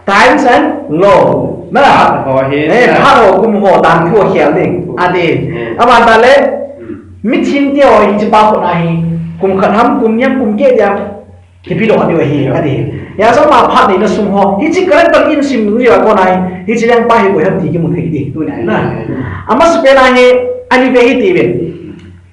times and law. Na. Phat ho hi, eh, na. Phat ho kum ho dan thu akhel ding. Ati. Eh. Aban tah le, Hmm. Mithengte ho hiche pa khut a hi, kum khat ham, kum ni ham, kum keh dia. Kipedoh diu ahi, ati. Hijeh chun ama phat neina sung ho, hiche character in sim nung jeh a kona hi, hiche lengpa hi koi ham ti kimu thei ding, tunia na. Amasapen a hi, ani ve hitiuvin.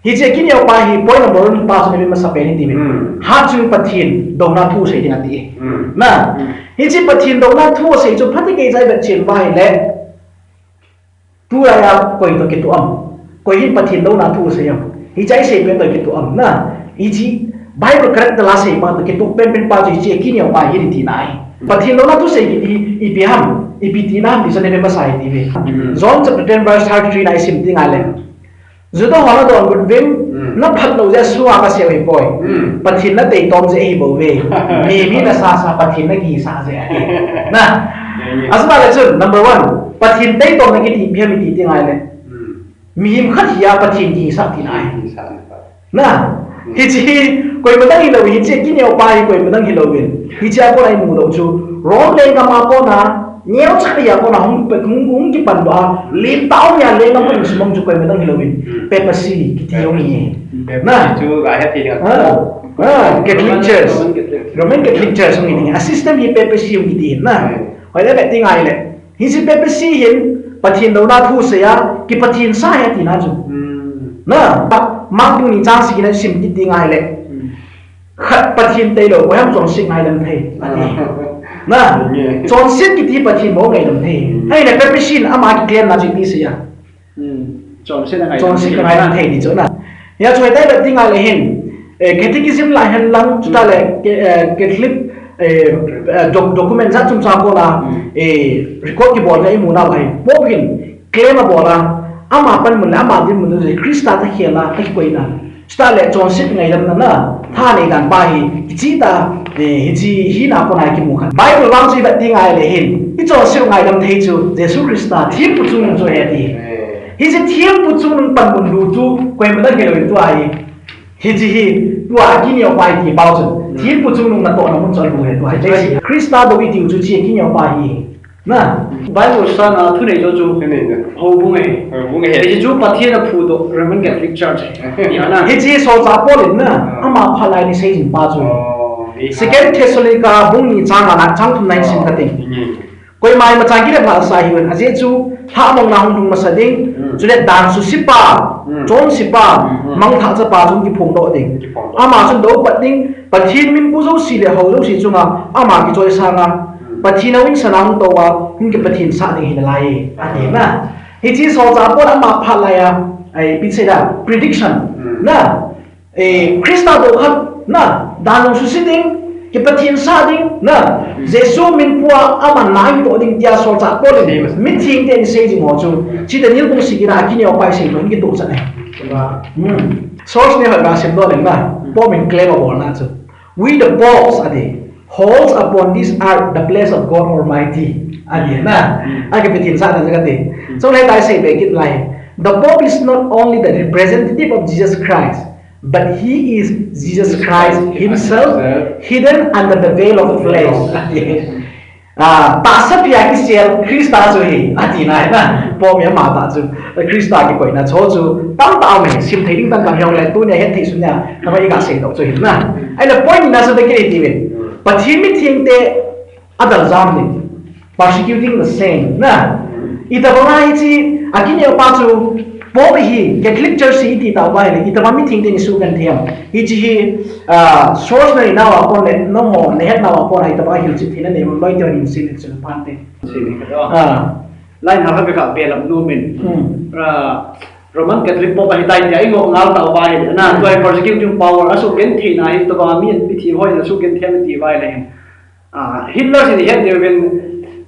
Hiche kineo pa hi, point number one pa chu nave masapen hitiuvin. Hmm. Hatchungnung Pathen douna thu sei ding ati. Hmm. Na. Hmm. Hiche Pathen douna thu sei chu phatechan ivet chen uva ahile. Tulai a koi toh kitoh am. Koi hin Pathen douna thu asei am. Hiche asei pen toh kitoh am na. Hiche Bible character a sei pa toh kitoh penpen pa chu hiche kineo pa hi tina ahi. Pathen douna thu sei kiti hi ipi ham, ipi tina ham ti chu nave masa hitiuve. Hmm. John chapter ten verse thirty-three na isim teng le. Juda ho nadonbut uvin, Hmm. naphat lou jeh a sunga kasei u ahipoi. Hmm. Pathen natei tom jeh ahi bouve. Mi, mi nasasa Pathen nakihisah jeh ahi. Na. Yeah, yeah. Asei le chun, number one, Pathen tei tomna kiti ipi ham iti teng le. Hmm. Mihem khat hi a Pathen kihisah tina ahi. Kihisah ni pa. Na. Hmm. Hiche hi koima dang hilou, hiche kineo pa hi koima dang hilouvin. Hiche a kona imu lou chu. Rome lenggam a kona, neocha a kona hung, hung, hung kipan doh a. Lentah a lenggam a hung sumang chu koima dang hilouvin. Hmm. Papacy kiti hung hi. Hmm. Na. Papacy chu ahet thei ding. Ah. Ah, Catholic Church. Roman Catholic Church hung hi ding. A system hi papacy hung hi ding na. Hmm. Hoilai beh ti ngai le. Hiche papacy hin Pathen douna thu asei a, kipathen sah ahi tina chu. Hmm. Na, pa, Mark bung ni chang sagi na sim kit ding ahile. Hmm. Khat Pathen tailou, koi ham chonset ngaidam thei, ati. Na, Yeah. chonset kiti Pathen bou ngaidam thei. Hmm. Ahile papacy in ama kiclaim na chu ipi asei a. Hmm. Chonset ngaidam thei. Chonset ngaidam thei ti chu na. Hia chu hitia ivet ding ahile hin, eh, Catechism lah hen lang, chuta le, ke-, eh, Catholic, eh, eh, doc-, document jat chomcha kona, Hmm. eh, record kibolna imu nau ahi. Pope hin claim abol a, ama panmun le, ama dinmun le, Christa takhel a, takikoina. Chuta le, chonset ngaidamna na, thanei dan pa hi, kicheh tah, eh, hiche hina kona kimu kha. Bible vang chu ivet ding ahile hin, ichonset ngaidam thei chu, Jesu Christa, thempu chungnung chu ahi ati. Hiche thempu chungnung panmun lu chu, koima dang hilou tua hi. Hiche hi, tua kineo pa hi ti pau chun. Hmm. Thempu chungnung natohna mun chu alu ahi tua hi. Christa dou itiu chu hiche kineo pa hi. Na. Bible sanga thunei jo chu. Thunei jo. Houbung ahi. Houbung ahi. Hiche chu Pathen in aphudoh Roman Catholic Church ahi. Tia na. Hiche solchah Paul in na. Ah. Ama phat lai in asei jing pa chu. Oh, eh. Second Thessalonica bung ni chang nga na chang thum na isim kate. Oh, eh. Koima imacha kilep lhah sa hiuvin, ajeh chu, lhahmangna hung lhung masa ding, Hmm. chule dan suse pa, Hmm. chonse pa, Hmm, hmm. mangthah chapa chu hung kiphongdoh ding. Kiphongdoh. Ama chun dou pat ding, Pathen min pu jouse le hou jouse chunga, ama kichoisanga, Hmm. Pathen a insung a hung tou a, hung kipathensah ding ahi nalai, ati na. Hiche solchah Paul ama phat lai a, ai, ipi sei da, prediction, Hmm. na. Eh, Christa dou khat, na, dan jong suse ding, kipathensah ding, na, Jesu min pua aman na hung toh ding tia solchah Paul in, mithengte in asei jing ho chu, hiche Daniel bung sagi na a kineo pa in asei chu, kitoh chan e. Hmm. Source neo hi kasim doh leng na, Pope in claim abolna chu. We the popes, ati, holds upon this earth the place of God Almighty, ati na, akipathensahna chu kati. Chule hitia asei be kit lai. The Pope is not only the representative of Jesus Christ, but he is Jesus Christ himself, hidden under the veil of flesh. Ah, tahsa pi a kisel Christa chu ahi, ati na, na. Pope ama tah chu, Christa kikoina chu chu, tamtah aum e, sim thei ding tamtah aum e, tunia het thei sun nia, kama iga seidoh chu ahi na. Ahile point nina chu ipi ti ve. Pathen mithengte, adal jam ding. Persecuting the saint, na. Itobang a hiche, akineo pa chu, Pope hi, Catholic Church hi iti tauva ahile, itobang mithengte in isugenthei em. Hiche hi, ah, source na inau a kon le, nangho, nahet nau a kon a itobang a hilchet theina nei loi te hin seiyin chu phante. Seiyin ka. Ah. Lai na ha be ka belap nom in. Hmm. Ah, Roman Catholic Pope ahitai tia ingoh ngal tauva ahile, na, Hmm. tua hi persecuting power, asugentheina hi, itobang a mi in mithi hoi asugenthei em iti uva ahile. Ah, Hitler in ihet diuvin,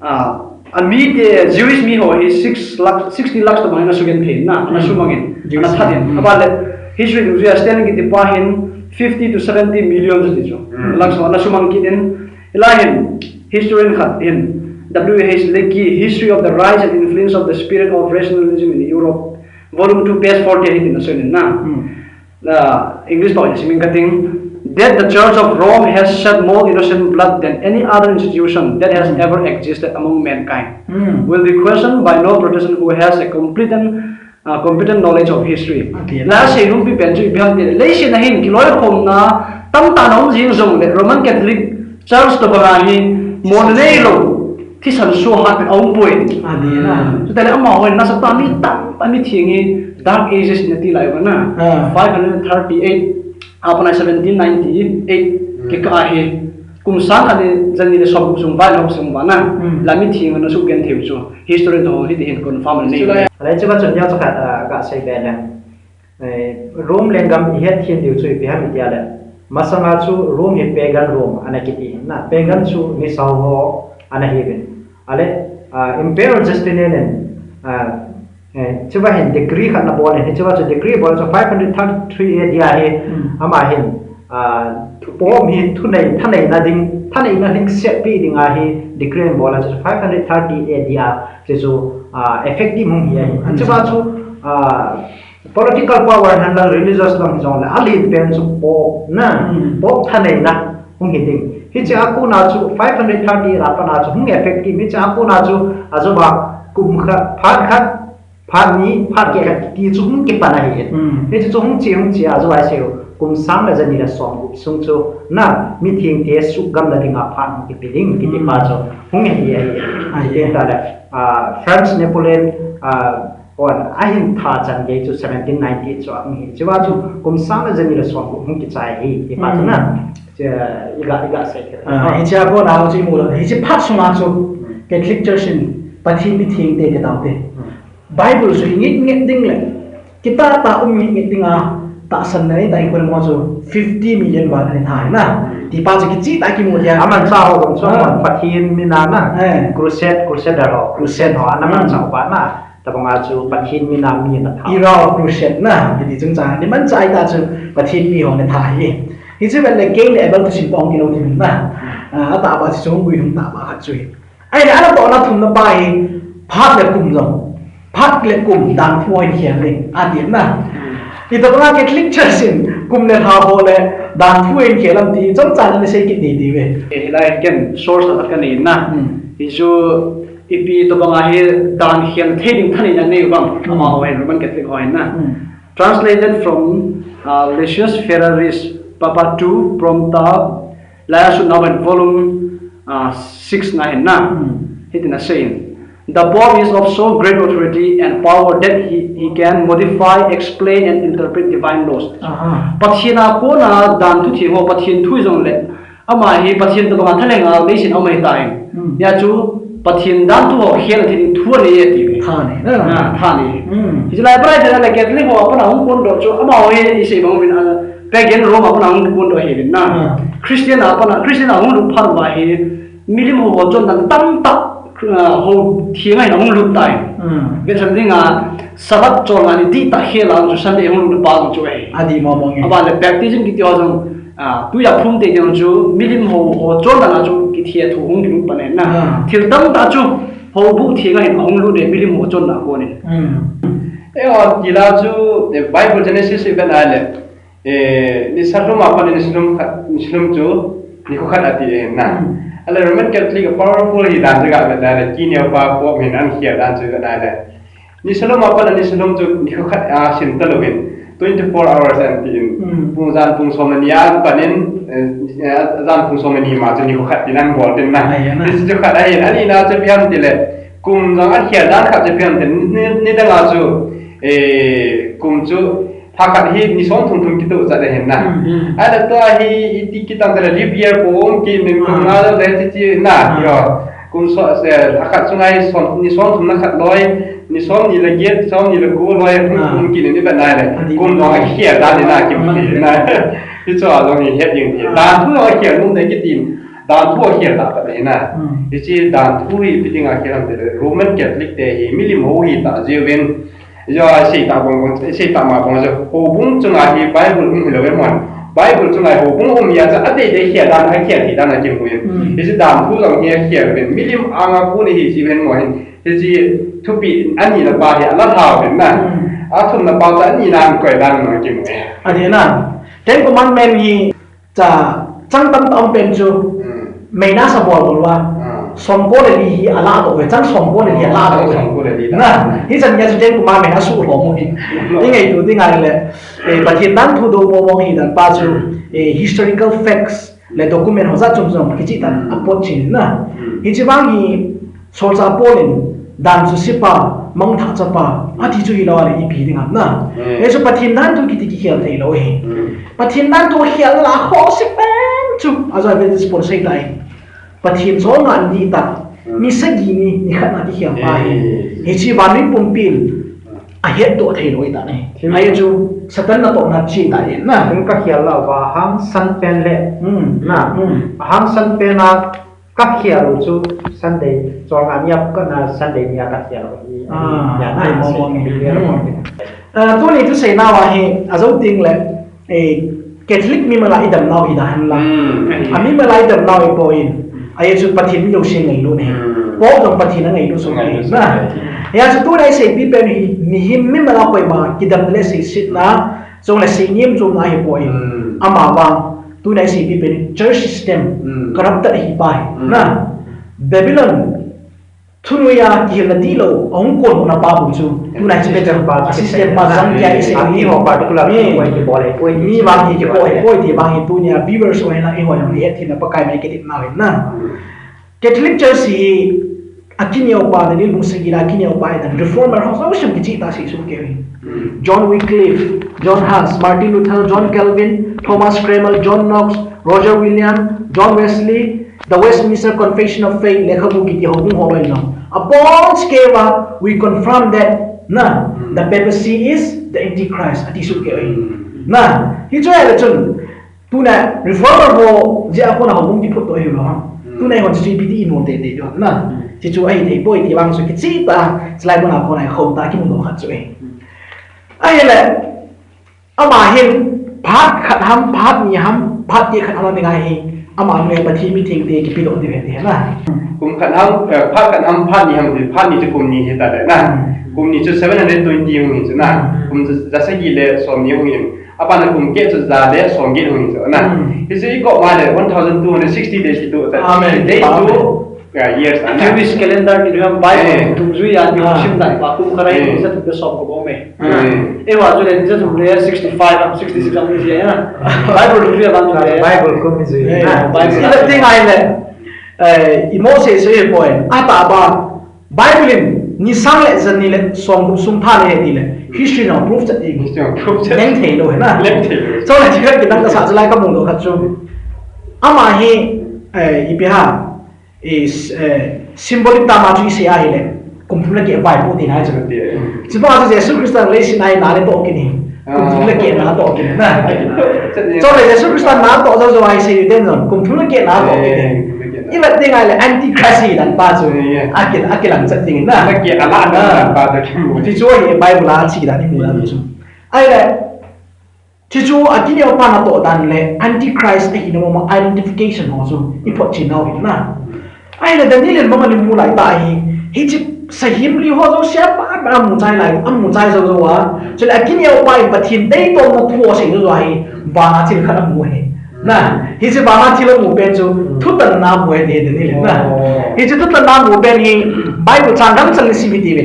ah, amite Jewish mi ho hi six lakh, sixty lakhs tobang in asugenthei na, ana sumangin, ana that in. Aban le, History dungjuiya Stanley kiti pa hin fifty to seventy million chu ti chu. Hmm. Lakhsung ana sumang kit in, hilai hin historian khat hin W H Leakey History of the Rise and Influence of the Spirit of Rationalism in Europe, Volume two, page forty, hitin asei in na. Hmm. Uh, English pao in siming kating, that the Church of Rome has shed more innocent blood than any other institution that has Hmm. ever existed among mankind Hmm. will be questioned by no Protestant who has a competent, uh, competent knowledge of history. Okay. La sei lungpi pen chu ipi ham ti le, leiset a hin kiloikhomna tamtah ana um jing jongle Roman Catholic Church tobang a hi mo neilou thisan suhat a um poi. Adih na. Chutah le amahon nasatah a mi tamtah mitheng hi Dark Ages in ati lai uva na. Ah. Five hundred thirty-eight a pat a seventeen ninety-eight Hmm. kikah hi kum sang khat le jani le som sung uva, hop sung uva na. Hmm. La mitheng ana sugenthei u chu history to hiti hin confirm anei. History. Alai chuva chun neo chakhat, ah, kasei be le. Eh, Rome lenggam ihet them diu chu ipi ham itia le, masanga chu Rome hi pagan Rome ana kiti na, pagan chu nisa ho ana hiuvin. Ale, ah, Emperor Justinian in, ah, eh, chuva hin decree khat ana bol in, chuva chu decree bol chu five hundred thirty-three A D a hi, Hmm. ama hin, ah, Pope hi thunei, thaneina ding, thaneina ding sepi dinga hi decree ana bol a chu five hundred thirty A D a, chu chu, ah, effective hung hi ahi. Hmm. Chuva chu, ah, political power hen lang religious lang hijongle, alen pen chu Pope na, Hmm. Pope thaneina hung hi ding. Hiche a kona chu five hundred thirty a pat a chu hung effective, hiche a kona chu ajoh a kum khat, phat khat, phat ni, phat keh khat ti chu hung kipan ahi. Hmm. Hiche chu hung che, hung che a joh a sei u, kum sang le jani le som gup sung chu na, mitheng te sugam na dinga phat hung kipe ding kiti pa Hmm. chu hung hi ahi. Ahi. Tile, ah, France Napoleon, ah, Hon, ahin tha chan gei chu seventeen ninety-eight chu ahung hi. Chuva chu kum sang le jani le som gup hung kichai hi, ti pa chu na. Hmm. Chu, iga, iga sei thei. Ah, hiche a kona chu imu lou. Hiche phat sunga chu Catholic Church in Pathen mitheng te, ti taute. Hmm. Bible chu i ngit ngit ding le, kitah tah um ngit ngit dinga tahsanna neitah in kona chu fifty million val ana tha hi na. Hmm. Ti pa chu kicheh tah a kimu thei. Amanchah ho jong chu, Ah. Pathen mina na. Eh. Crusade, Crusader ho. Crusade ho, ana Hmm. manchah uva na. Tabanga chu Pathen mina mi ana tha. Era of Crusade na, kiti chungchang, ni manchah a chu Pathen mi ho ana tha hi. Hichu vel le Cain le Abel thusim pa hung kilou thim na. Ah, atahbeh chu hung gui hung tahbeh khat chu hi. Ahile ana tohna thumna pa hi, phat le kum jong. Phat le kum danthu ho in khel ding, ati na. Hmm. Hitobanga Catholic Church in kum le lha ho le danthu ho in khel am ti, chomcha ana sei kit ding ti ve. Hilai ken source khat kanei na. Hmm. Hichu Ipi tobanga hi dan khel thei ding thaneina nei u vang, Hmm. amaho hin Roman Catholic ho hin na. Hmm. Translated from, uh, Lucius Ferraris, Papa two, Prompta, Laiasunnaobon volume, uh, six na hin na. Hmm. Hitin asei in, "The Pope is of so great authority and power that he, he can modify, explain and interpret divine laws." Aha. Pathen a kona dan thu theng ho, Pathen thu jongle, Ama hi Pathen tobanga thalenga leiset a um ahitai. Hmm. Hijeh chun Pathen dan thu ho khel thei ding thu anei e ati ve. Tha nei, na? Ah, tha nei. Hmm. Hichu lai Protestant le Catholic ho a pat a hung kondoh chu, amaho hi isei bang uvin, ah, pagan Rome a pat a hung kondoh ahiuvin na. Ah. Christian a pat a, Christian a hung lut phat uva hi, milim ho, ho chondan tamtah, ah, hou theng a hin ahung lut tai. Hmm. Vetsahna dinga, Sabbath chol nga ni dihtah khel a chu Sunday hung lut pa chu ahi. Adih mong mong e. Aban le baptism kiti ho jong, Ah, tuiya phum tei ding chu, milim ho, ho chondan a chu, kithia thu hung kilut pan e na. Ah. Thil tamtah chu, houbung theng a hin ahung lut e, milim ho chondan a konin. Hmm. Eiho, tila chu, eh, Bible Genesis i vet a le, eh, nisa lhum a pat nisa lhum khat, nisa lhum chu, nikho khat ati e na. Hmm. Ahile Roman Catholic a powerful hi dan chu ga vet a le, kineo pa Pope hin ana khel dan chu vet a le. Nisa lhum a pat nisa lhum chu nikho khat a sim talouvin, twenty-four hours anti in. Hmm. Pung jan pung som le ni a panin, eh, eh, jan pung som le ni ma chu nikho khat tin ana bol tin na. Ai, ana. Hichu khat ahin, anina chu ipi ham tile, kum jong akhel dan khat chu ipi ham tile, ni, ni, nidang a chu, eh, kum chu, lha khat hi ni som thum thum kitoh chat ahin na. Hmm, hmm. Ahile tua hi iti kitam tile leap year po um kit in kum Ah. nga le chi chi na, Ah. yo. Kum so, eh, lha khat chunga hi som, ni som thum na khat loi, ni som ni le get, som ni le ko loi, kum, Ah. kum kit in i vet na le. Adih. Kum jong akhel dan ni na, kim Ah. kit na. Hichu a jong hi het ding ti. Ah. Dan thu jong akhel nom ding kiti. Dan thu akhel ta pa ni na. Hmm. Hichu dan thu hi ipi dinga khel ham tile Roman Catholic te hi milim ho hi ta jeh uvin. Jo, sei ta bong bong, sei ta ma bong jo. Houbung chunga hi Bible um hilou ve mon. Bible chunga houbung um ya cha, adei dei khel dan, akhel thei dan akimu e. Hiche dan thu jong hi akhel ve. Milim anga pu ni hi chi ven mo hin. Hiche thupi ani na pa hi ala tha ve na. Athum na pa cha ani na koi dan na kimu e. Adei na. Ten Commandment hi Cha, chang tamtah um pen chu, meina sa bol bol uva. Somko le li hi ala doh uve, chang somko le li ala doh uve. Na, hichan gei chu Ten Commandment asuhlhom u hi. I ngaito ding ahile, eh, Pathen dan thu doh mo mo hi dan pa chu, eh, historical facts le document ho jat chom chom kichih tan apot chin na. Hiche vang hi, Solchah Paul in dan chu sepa, mangthah chapa, ati chu hilou le ipi ding ham na. Hichu Pathen dan thu kiti kikhel thei lou hi. Pathen dan thu khel la khoh sih pen chu. Ajo Adventist Paul sei tai. Pathen jolna ni ta. Ni sagi ni, ni khat na kikhel pa hi. Hiche vannoi pumpi ahet doh thei lou ta ni. Ahi chu Satan natohna chi ta hi na. Hung kakhel la va hangsan pen le. Na. Hangsan pen a Kakhel u chu Sunday, chonga nia kana Sunday nia kakhel u hi. Ah, ya, ai, mo mo ni. Ah, tuni thusei nau a hi, ajo ting le, eh, Catholic mimal a idam nau hi dan la. Ami mimal a idam nau hi poi. Ahi chu Pathen mi lo sei ngailu ni. Pope jong Pathen a ngailu so ni. Na. Ya chu tuni isei pi pen hi, mihem mimal a koima kidam le seiset na. Chule seingim chom na hi poi. Ama vang, tuni isei pi pen church system, corrupted hi pa hi. Na, Babylon, thunoi a kihilna dihlou, ahung kon hona pa bou chu. Tuni isei pi pen a system pa jang kia isei ni. Ho particular mi, mi vang hi kipoi hi poi ti vang hi tuni a viewers ho hi na, eiho jong hi het thei na Pakai mai kiti na hi na. Catholic Church hi akineo pa, Daniel bung sagi la akineo pa, idan reformer ho, ho sum kichih ta sei sum kei. John Wycliffe, John Huss, Martin Luther, John Calvin, Thomas Cranmer, John Knox, Roger William, John Wesley, The Westminster Confession of Faith, lekhabu kiti ho bung ho bai no. Upon skeva, we confirm that, na, the papacy is the antichrist, ati sum kei. Na, hichu ahile chun, Tuna reformer ho jeh a kona houbung kiphut to ahi lou ham. Tuna hon chu ipi ti imu tete jo na. Hichu ahi thei poi ti vang chu kichih ta, chulai mun a kona khou ta kimu lou khat chu e. Ahile, ama hin phat khat ham, phat ni ham, phat keh khat ham a mi ngai hi, ama nge Pathen mitheng te kipe doh diu ahi ti na. Kum khat ham, eh, phat khat ham, phat ni ham, phat ni chu kum ni hi ta le na. Kum ni chu seven hundred twenty hung hi chu na. Kum ja, ja sagi le som ni hung hi. Aban a kum keh chu ja le som get hung hi chu na. Hichu i koh ma le one thousand two hundred sixty days kiti ta. Amen. Day chu, ah, years a na. Jewish calendar ni ham Bible dungjuia ni sim dan pa kum khat a hi ja thum le som ko bom e. Eiho chu le ja thum le sixty five am, sixty six am ni jia na. Bible dungjuia ban le. Bible kum ni jui na. Bible. Ila ti ngai le. Eh, i Moses e poi. Ata ba. Bible in ni sang le jan ni le som gup sung pha le ti le history na proof chat ding. History na proof chat. Leng thei lou hi na. Leng thei lou. Chule chikhat kidang kasa chulai kamu lou khat chu. Ama hi, eh, ipi ham, is, eh, symbolic tah ma chu isei ahile kum thum le keh vaipo ti na chu. Chupa chu Jesu Christa leiset a hi na le toh kit ni. Kum thum le keh na toh kit na. Chule Jesu Christa na toh jou jou a isei den jong kum thum le keh na toh kit ni. I vet ding ahile antichrist hi dan pa chu. Akil, akilang chat ding na. Akil ala dan pa chu kimu. Ti chu hi Bible a chi dan imu dan chu. Ahile, ti chu akineo pa natoh dan le antichrist ahina mama identification ho chu iphotchet nau hi na. Ahile Daniel in mama ni mu lai ta hi. Hiche sahem li ho jouse a pa, pa amu chai lai, amu chai jou jou a. Chule akineo pa in Pathen deitomna thu asei jou jou a hi. Vana thil khat amu hi. Na, hiche vana thil amu pen chu, thutanna amu e ti hi Daniel in na. Hiche thutanna amu pen hi, Bible chang dang chang ni sim i ti ve.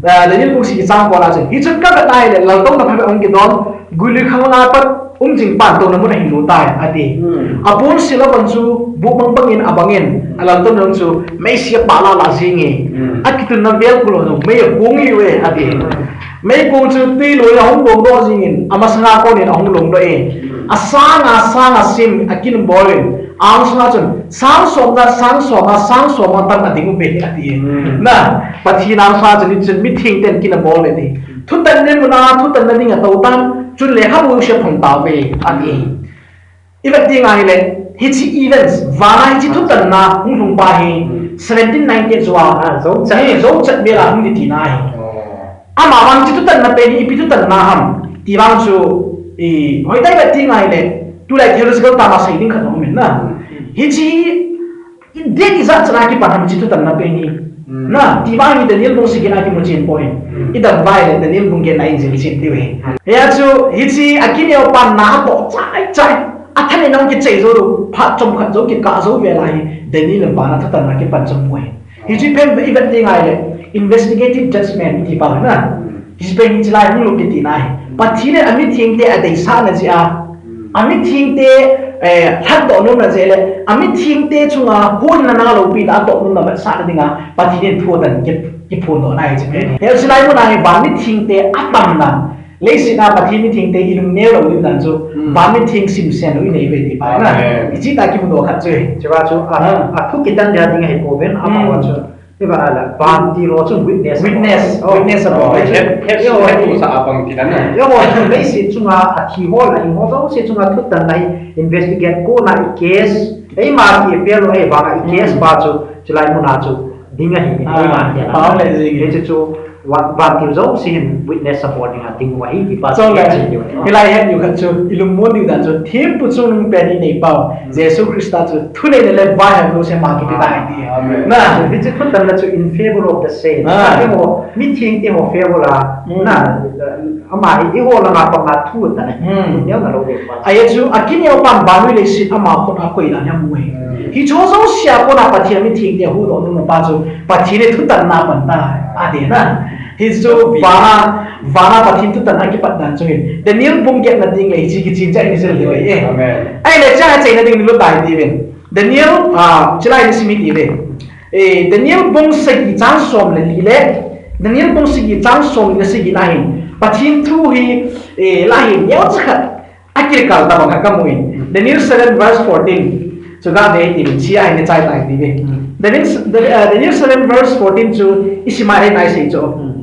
Ah, Daniel bung sagi chang ko la chu. Hichun kavet na ahile, laltouna phabep ahung kidon, guilui khang langa pat, um jing pan touna mun ahin lut tai, ati. Aponsil a ban chu, bu bang bangin abangin, alaltouna chu, meisi a pah la la jing e. Akitunna vel kul ho jong, mei akong liu e, ati. Meikong chu twi lui a hung longdoh jingin, amasanga konin ahung longdoh e. Asang, asang, asim, akin bol in, angsung a chun, sang som na, sang som a, sang som a tan ading uve, ati. Na, Pathen angsung a chun, hichun mitheng ten kin abol uve ti. Thutanna mun a, thutanna ding atou tan, chun lekhabu sep phong tauve, ati. I vet ding ahile, hiche events, vana hiche thutanna hung lhung pa hi, seventeen ninety-eight jou a, ah, jou chat, eh, jou chat vel a hung hi tina hi. Oh. Ama vang chu thutanna pen hi ipi thutanna ham ti vang chu, i, hoitah in vet ding ahile, tulai theological term a sei ding khat aumin na. Hiche date ijat chan a kipan ham hiche thutanna pen hi. Hmm. Na, ti vang hi Daniel bung sagi na kimu chen poi. Hmm. Idam uva ahile Daniel bung get na in jil chen diu ahi. Hmm. Hia chu, hiche akineo pa na atoh chai chai. Athaneina kichai jou lou, phat chomkhat jou kikah jou vel a hi Daniel in vana thutanna kipan chu amu ahi. Hiche pen i vet ding ahile, investigative judgment ti pa na. Hiche pen hiche lai hung lut kiti na ahi. Pathen in amithengte adeisahna jeh a, amithengte, eh, lhatdoh nomna jeh le, amithengte chunga honna na loupina atoh nomna vetsahna dinga Pathen in thu atan ki, kiphondohna ahi hiche pen. Hiche lai mun a hi van mithengte atamna, leiset a Pathen mithengte ilungneo lou diu dan chu, Hmm. van mitheng simsen lou inei uve ti pa na. Amen. Hiche tah kimudoh khat chu ahi. Hiche va chu, a, Ah. athu kitan dia ding ahi pouvin, Hmm. amaho chu. Hiva la, vantil ho chu witness. Witness, Oh. witness Oh, about it. Hep, hep, Eiho, hep, sa abang ti dan na. Eiho, leiset chunga athi ho la, hing ho jouse chunga thutanna hi investigate kona i case. Eima ti appeal lou, eivang a i case Hmm. pa chu, chulai mun a chu, ding ahi, Ah, eima ti la. pao le jing. Hiche chu, Van, vantil jouse hin witness abol dinga ding u ahi, ti pa Chule, chu, hilai het diu khat chu, ilungmon diu dan chu, thempu chungnung pen inei pau, Hmm. Jesu Christa chu, thuneina le vaihomna jouse ama kipe tai ti. Amen. Na, hiche thutanna chu in favor of the saint. Ah. Eiho, mithengte ho favor a, Hmm. na, ama hi, eiho langa panga thu tan ahi. Hmm. Neona lou ding pa. Ajeh chu, akineo pan vannoi leiset ama khut a koi dan amu ahi. Hmm. Hiche jouse a kona Pathen mithengte huhdoh nomna pa chu, Pathen in thutanna pan tai, ati na. Hichu vana, vana Pathen thutanna kipat dan chu hin. Daniel bung get na ding le hiche kichen cha in jil diu ahi. Amen. Ahile cha achaina ding nilut tai tiuvin. Daniel, ah, chulai ni sim hiti uve. Eh, Daniel bung sagi chang som le li le. Daniel bung sagi chang som le sagi na hin. Pathen thu hi, eh, la hin neocha khat. Akilkal tabang khat kamu in. Daniel seven verse fourteen. Chu gave hiti uve, hiche a hin chai tai hiti uve. Hmm. Daniel, Da-, uh, Daniel seven verse fourteen chu isim a hin asei chu. Hmm.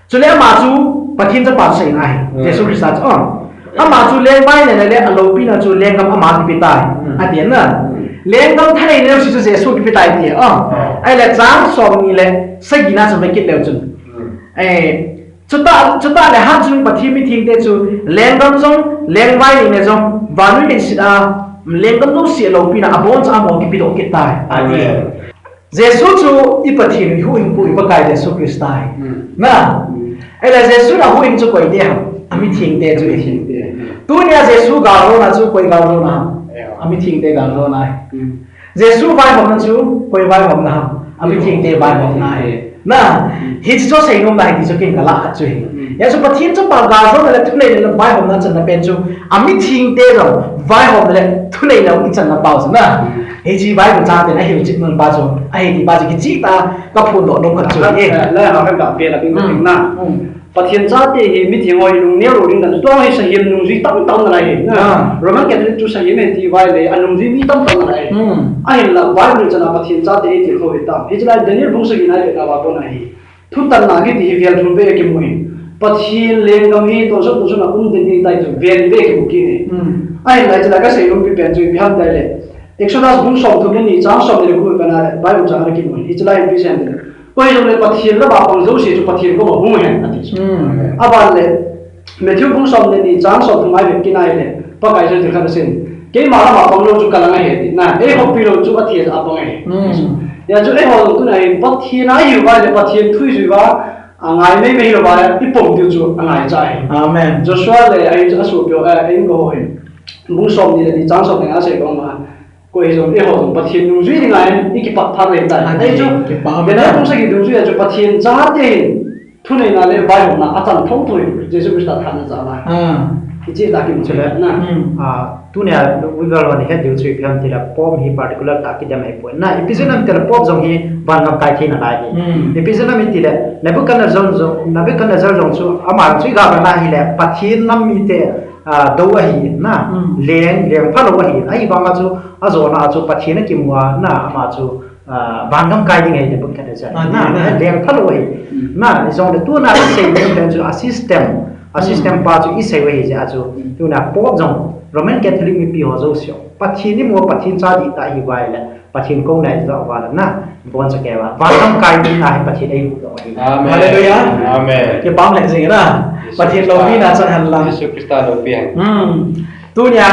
Chule ama chu Pathen chapa chu seina ahi. Hmm. Jesu Christa chu. Oh. Ama chu lengvai neina le aloupina chu lenggam ama kipe tai. Hmm. Ati na. Hmm. Lenggam thaneina jouse chu Jesu kipe tai ti. Oh. Oh. Ahile chang som ni le sagi na chu ve kit leu chun. Hmm. Eh, Chutah, chutah le hat chun Pathen mithengte chu, lenggam jong, lengvai neina jong, vannoi leiset a, lenggam jouse aloupina, aboncha amaho kipedoh kit tai, ati. Amen. Jesu chu i Pathen, i huhhingpu, i Pakai Jesu Christa ahi. Hmm. Na? Hmm. Ahile Jesu in ahuhhing chu koi te ham, amithengte chu ahi. Amithengte. Tunia Jesu galjona chu koi galjona ham, amithengte galjona ahi. Hmm. Jesu vaihomna chu, koi vaihomna ham, amithengte vaihomna ahi. Na, hiche chu seinom na ahi ti chu ken kalah khat chu ahi. Hijeh chun Pathen chapa galjona le thuneina le vaihomna channa pen chu, amithengte jong vaihomna le thuneina ichanna pau chu na. Hiche Bible chang ten ahilchetna pa chu, ahi ti pa chu kicheh tah a kaphondoh nom khat chu ahi. Eh, la ha ka pe la ding na. Hmm. Pathen chate hi mitheng ho ilungneo lou ding dan chu, tua hi sahem nungjui tamtah um nalai hi. Ah. Roman Catholic chu sahem ahi ti uva ahile, anungjui mi tamtah um nalai hi. Hmm. Ahinla, Bible chana Pathen chate hi ti kho hi tam. Hiche lai Daniel bung sagi na le na va kona hi. Thutanna kiti hi vel thum vei kimu hi. Pathen lenggam hi tonsot tonsot a um ding ahi tai ti vel vei kimu kit hi. Hmm. Ahinla, hiche lai kasei nompi pen chu ipi ham tile. Exodus bung somthum le ni chang som le gup a kana le Bible chang ana kimu hi. Hiche lai ipi asei ham tile. Koi hijongle Pathen lama pang jouse chu Pathen koma hung hen, ati chu. Hmm. Aban le, Matthew bung som le ni chang somthum a ivet kit na ahile, Pakai chun thil khat asei in. Keima lama pang lou chu kalang ahi ati. Na, eihoupi lou chu Pathen a pang ahi. Hmm. Hijeh chun eiho jong tuna hi Pathen a ihiuva le Pathen thu ijui uva, angai meimei louva le ipom diu chu angaicha ahi. Amen. Joshua le ahi chu asopi ho, eh, a-inkote ho hin. Bung som ni le ni chang som le nga asei bang ma. Koi hijong, eiho jong Pathen nungjui dinga hin, i kipat phat ahitai. Amen. Ahi chu, kipat amen. Bena bung sagi dungjui a chu Pathen chate hin, thuneina le vaihomna achan thouthou hi, Jesu Christa thahatna jal a. Ah. Hiche tah kimu chu le. Na. Hmm. Ah, tunia, uival hon het diu chu ipi ham tile Pope hi particular tah kidem ahipoi. Na, ipi jeh ham tile Pope jong hi vangam kai theina lai hi. Hmm. Ipi jeh ham tile Nebuchadnezzar jong, Nebuchadnezzar jong chu, ama chu iga ve na hile, Pathen nam mite, ah, dou ahi na, Hmm. leng, leng phalou ahi. Ahivanga chu, ajona a chu Pathen akimu a na, ama chu, ah, vangam kai ding ahi Nebuchadnezzar. Ah, na, na. Leng phalou ahi. Hmm. Na, ijongle tuna isei ding pen chu a system, a Hmm. system pa chu isei u ahi jeh a chu. Hmm. Tuna Pope jong, Roman Catholic mipi ho jouse. Pathen imu a Pathen cha dihtah ihiuva ahile. Pathen kong nai jo va na, bon cha ke va. Van lamkai ding na hi Pathen ei bu jo hi. Amen. Hallelujah. Amen. Kipah le jing na. Pathen loupina chan hen lang. Jesu Christa loupi hen. Hmm. Tunia,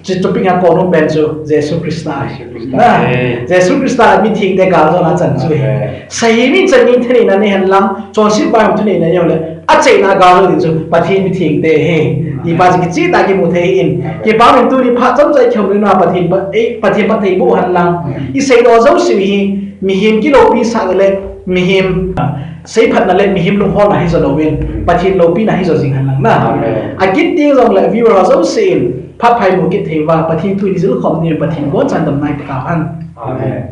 chu topic a kon um pen chu Jesu Christa. Jesu Christa. Na, Amen. Jesu Christa mithengte galjona chan chu hi. Amen. Seimin chan in thei na ni hen lang, chonset bai hung thei na ni le. Acheina galjona ding chu Pathen mithengte hi. Ti pa chu kicheh tah kimu thei in. Kipah in tuni phat chomcha i khom le na Pathen pa, eh, Pathen phatthei boh hen lang. I seidoh jouse hi mihem kiloupi sah le mihem seiphatna le mihem lungholna hi jo louvin. Pathen loupina hi jo jing hen lang na. Amen. Akit ding jong le viewer jouse in phat phai mu kit thei uva Pathen thu i jil khom ding Pathen gon chan damna i pe tahen. Amen.